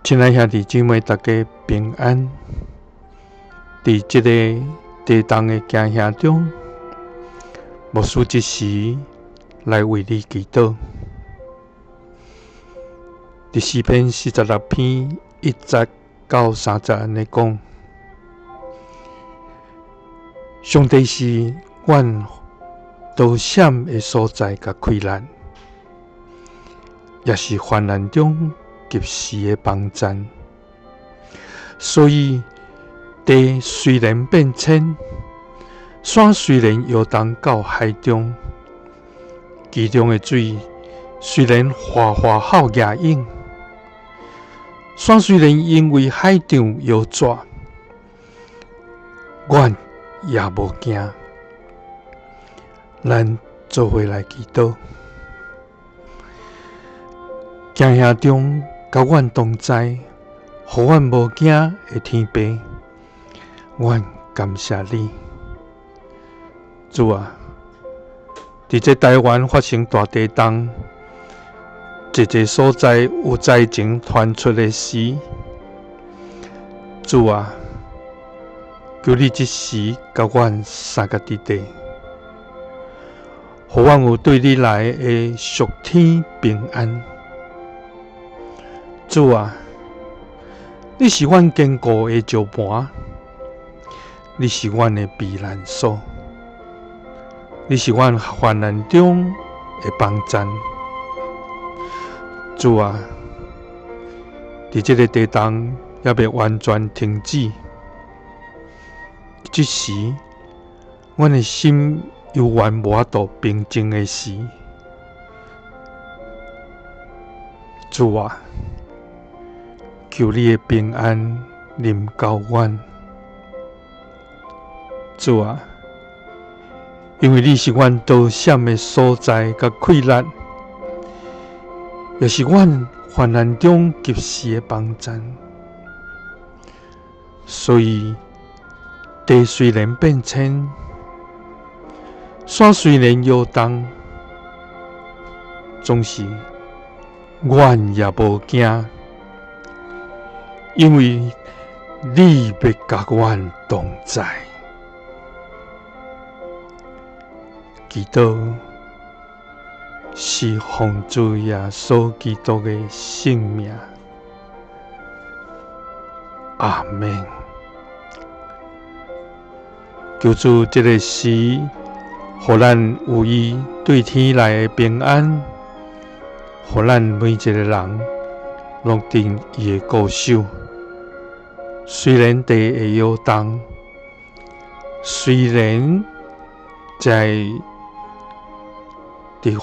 親愛兄弟姊妹，大家平安。佇這个地動的驚嚇中，牧師這時來為你祈禱。佇詩篇46篇1節到3節按呢講：上帝是阮逃閃的所在佮氣力，也是患難中及時的幫贊。所以地雖然變遷，山雖然搖動到海中，其中的水雖然嘩嘩吼夯湧，山雖然因為海漲搖逝，阮也無驚。咱做伙來祈禱，驚嚇中佮阮同在，予阮無驚的天父，阮感謝你，主啊！佇這台灣發生大地動，濟濟所在有災情傳出的時，主啊，求你這時佮阮相佮佇地，予阮有對你來的屬天平安。主啊，你是阮堅固的石磐，你是阮的避難所，你是阮患難中的幫贊。主啊，佇這个地動猶未完全停止，這時，阮的心猶原無法度平靜的時，主啊，求你的平安臨到阮。主啊，因為你是阮逃閃的所在佮氣力，也是阮患難中及時的幫贊。所以地雖然變遷，山雖然搖動，總是阮也無驚，因為你欲佮阮同在。祈禱是奉主耶穌基督的聖名，阿們。求主這个時，予咱有伊對天來的平安，予咱每一个人攏佇伊的顧守。雖然地會搖動，雖然在佇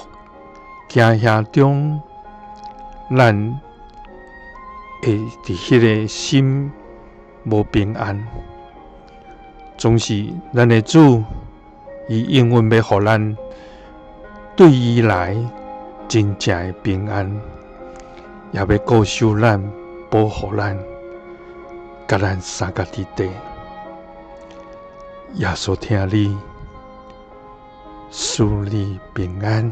驚嚇中，咱會佇彼个心無平安，總是咱的主，伊永遠欲予咱對伊來真正的平安，也欲顧守咱，保護咱，佮咱相佮佇地。耶穌疼你，賜你平安。